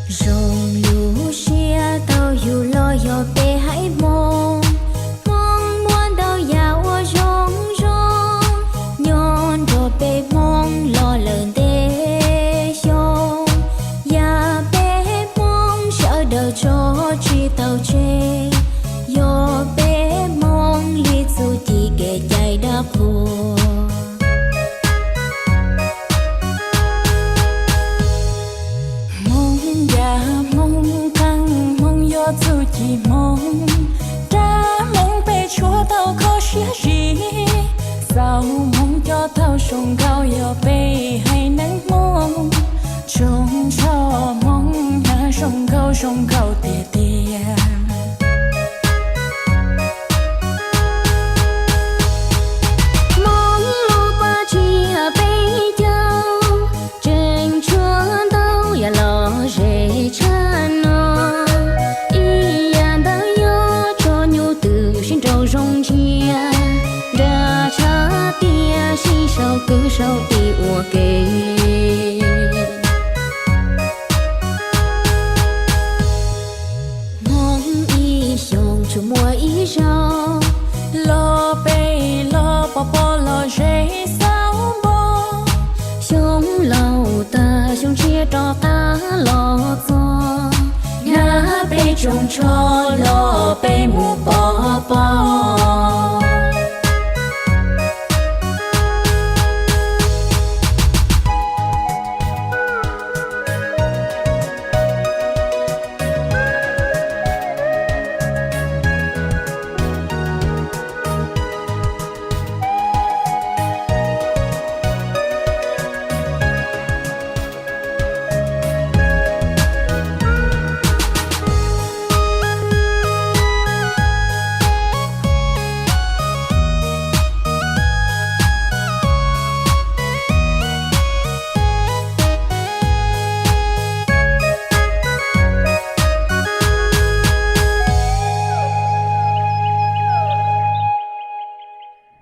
Zoo lub siab tau yug los yog peb haiv Hmoob, Hmoob muaj ntau yam uas zoo zoo, nyob nrog peb Hmoob los lawm ntev xyoo. Yam peb Hmoob sawv daws tso tsis tau tseg, yog peb Hmoob li txuj ci kev cai dab qhuas. Hmoob yam Hmoob qeej Hmoob yog txuj ci Hmoob, dab Hmoob peb tshuav tau kho siab zim, xaus Hmoob coj tau zoo nkauj yog peb haiv neeg Hmoob, tsoom tsho Hmoob na zoo nkauj zoo nkauj tiag tiag. Hmoob lub paj tsiab peb caug, tseem tshuav ntau yam lom zem tshaj no. Ib yam ntawd yog tso nyuj twm sib nraus zoo ntsiag, nra tshaj tiaj sib sau kwv sau tij ua ke. Hmoob ib xyoos tsuas muaj ib zaug, los pem los pov pob los zem xauv npo. Xyoo laus tag xyoo tshiab rov qab los txog, hnab peb tsoos tsho los peb mus pov pob.